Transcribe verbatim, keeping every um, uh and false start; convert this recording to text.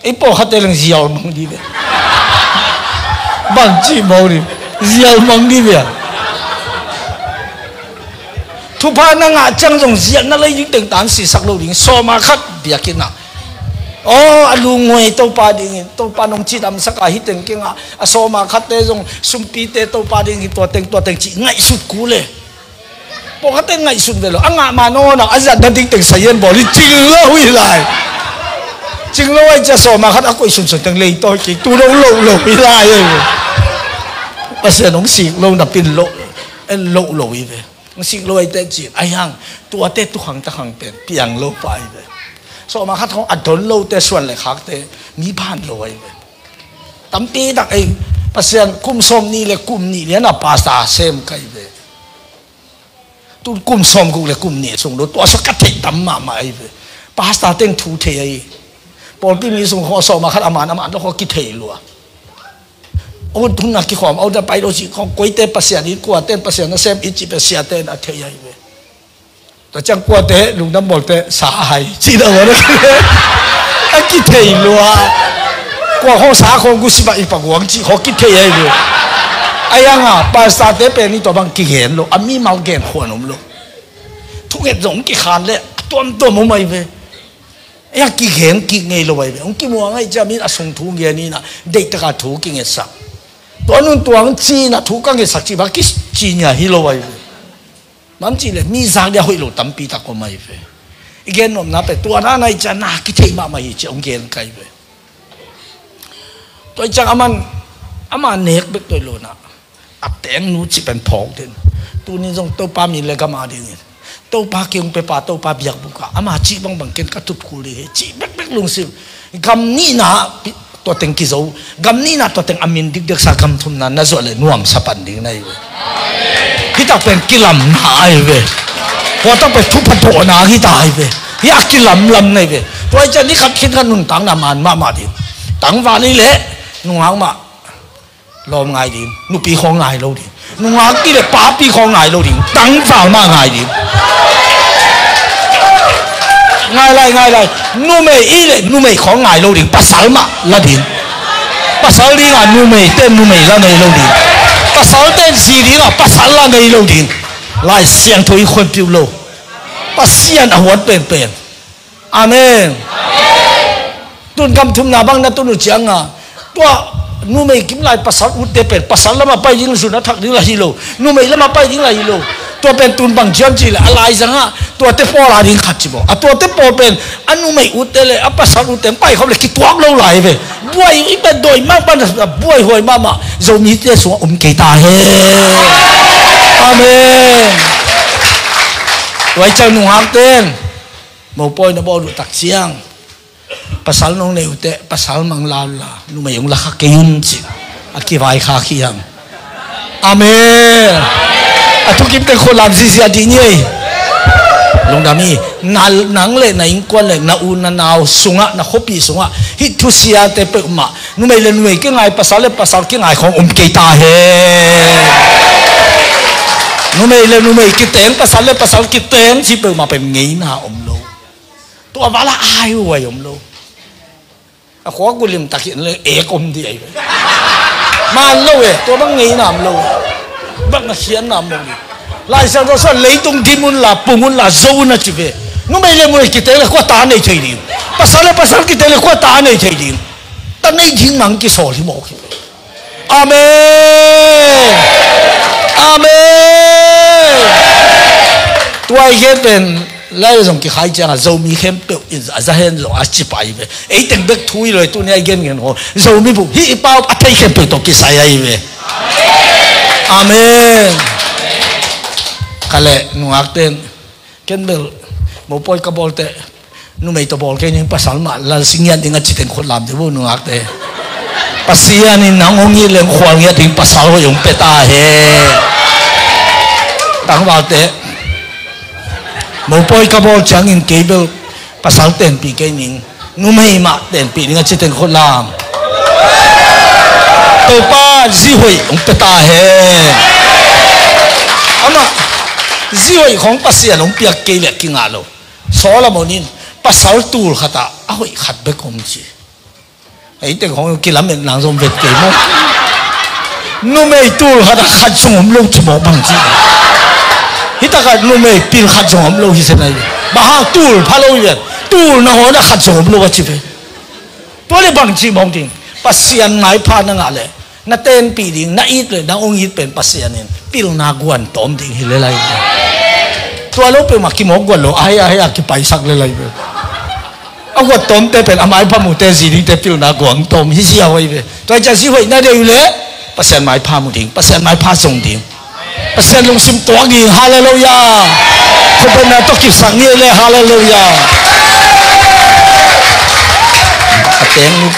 Ei pawlkhatte leng zial mang dih ve. Bang cih mawk dih. Zial mang dih ve. Thupha na ngah ciang zong zial na lei ding teng tan sisak lo ding. Sawma khat biakinn ah, aw, a lungnguai Topa dingin, Topa nong cidamsak a, hih teng kei ngah a, sawma khatte zong sumpite Topa dingin tua teng tua teng cih ngaihsut kul e. Pawlkhatte ngaihsun ve lo. A ngah ma nawn a, a zat nading teng sayen bawl hi, cing lo hi lai. Cing lo ai cia sawma khat a koih sunsun teng leitawi kik tu lo lo lo hi lai. Pasian hong sik lo napin lo, en lo lo hi ve. Hong sik lo ai teh cin ai hang, tuate tukhang takhang pen piang lo pa ai ve. Sawma khat hong a don lote suan le khakte mi phan lo ai ve. Tampi tak ei, Pasian kum sawm nih le kum nih lian a pastor sem kai ve. Tun kum sawm guk le kum nih sung lo, tua sua ka theih tam mahmah ahi ve. Pastor teng thu thei ahi. Pawlpi mi sung khaw sawma khat a man a man lo khaw kithei lua. Aw, tun a kikhawm aw, da pai lo cih khaw, koite Pasian in, kuate Pasian a sem i cih pe siate in a thei ahi ve. Tua ciang kuate lungdam bawlte sa a hai cih na ua na a kithei lua. Kua khawng sa khawng gusim ah i paguang cih khaw kithei ahi ve. Ai hang a pastorte pen i tua bang kigen lo, a mimal gen khuan om lo. Thunget zong kikhan le a tuamtuam om ahi ve. Ai hang kigen kik ngei lo ahi ve. Hong kimuang ahi ciam in a sung thu gen in a, deihtaka thu kingetsak. Tua nun tuang cin a thu ka ngetsak cih bang kici nia hi lo ahi ve. Bang cih le mi zak dia hoih lo tampi tak om ahi ve. I gen nuamna pen tua na nai ciang na kithei mahmah hi ci hong gen kai ve. Tua i ciang aman, ama nek bek toi lo na, a teng nu cih pen phawk den. Tuni zong Topa min le gam a dingin, Topa kei hong pepa, Topa biakbuk a ama cih bangbang ken ka tup kul ding hi cih bekbek lungsim. Gam nihna pi-, tua teng kizo. Gam nihna tua teng a min dikdeksa gam thumna na zuah le nuamsa pan ding na hi ve. Hitak pen kilamna ahi ve. Huatak pen thupha dawhna hita ahi ve. Hi a kilamlam na hi ve. Tua hi cian ni khat khin khat nuntakna man mahmah ding. Tangval hi leh nungak mah lawm ngai ding, nupi khawng ngai lo ding. Nungak i le papi khawng ngai lo ding, tangval mah ngai ding. Ngai lai, ngai lai. Numei i le numei khawng ngai lo ding, pasal mah la ding. Pasal dingah numei ten numei la ngei lo ding. Pasal ten zi dingah pasal la ngei lo ding. Lai Siangtho i khuanpiuh lo. Pasian a huat penpen. Amen. Tun gam thumna bang na tun uh cianga, tua numei kim lai pasal utte pen pasal lamah pai ding zun a thak ding la hi lo, numei lamah pai ding la hi lo. Tua pen tun bang ciam cih le a laizangah tuate pawl a ding khat ci baw. A tuate pawl pen a numei utte le a pasal utte pai khop le kituak lo lai ve. Buai i pen dawi mahmah na buai huai mahmah Zomite sungah om kei ta he. Amen. Tuai ciang nungak ten mopawi na bawl uh tak ciang, pasal nong nei uh teh pasal mang la uh la, numei hong la kha kei un ci a kivai kha khiang. Amen. A thukim teng khualam zizia dih ni ei. Lungdam hi. Na, nang le na innkuan le na u na nau sungah, na khuapi sungah hih thusiate peuhmah numei le numei kingai, pasal le pasal kingai khawng om kei ta he. Numei le numei kiteng, pasal le pasal kiteng ci peuhmah pen ngeina om lo. Tua vala ai huai om lo. A khua gulim takin le ek om di ai ve. Man lo e, tua bang ngeina om lo. Bang a khianna om lo. Lai Siangtho sua leitung dim un la, pung un la, zo un a ci ve. Numei le numei kiteng le khua ta nei thei ding. Pasal le pasal kiteng le khua ta nei thei ding. Ta nei ding mang kisawl hi mawk hi. Amen. Amen. Tua i gen pen lai zong kikhai cianga Zomi khempeuh in a za hen zong a ci pai ve. Ei teng bek thu i loi tuni a i gen ngen ho Zomi bup hi i pau a thei khempeuh tawh kisai ahi ve. Amen. Ka le nungak ten ken bel mopawi ka bawl teh numei tawh bawl kei ning, pasal mah lal singiat ding a ci teng khut lam ding uh nungakte. Pasian in nang hong it leng khual ngiat ding pasal hoih hong pia ta he. Tangvalte mopawi ka bawl ciangin kei bel pasal tenpih kei ning, numei mah tenpih ning a ci teng khut lam. Topa zi hoih hong pia ta he. Amah zi hoih khawng Pasian hong piak kei leh kingah lo. Solomon in pasal tul khatah a hoih khat bek om ci. Ei teng hong kilamet nang zong vet kei maw? Numei tul khat a khat zong om lo ci mawk bang ci. Hi takah numei pil khat zong om lo hi se nai ve. Bang hang tul pha lo hi ve. Tul nangawn a khat zong om lo a ci ve. Tua le bang ci mawk ding? Pasian maipha na ngah le na tenpih ding, na it le na ong it pen Pasian in pilna guan tawm ding hi le lai ve. Tua lo peuhmah kimawk guan lo, ahi ahi a kipaisak le lai ve. A guat tawmte pen a maipha mute zi dingte pilna guang tawm hi ziau ahi ve. Tua hi ciang zi hoih na deih uh leh Pasian maipha mu ding, Pasian maipha zong ding, Pasian lungsim tuak ding. Halleluiah. Khuapatna tawh kipsak ngei leh halleluiah. A teng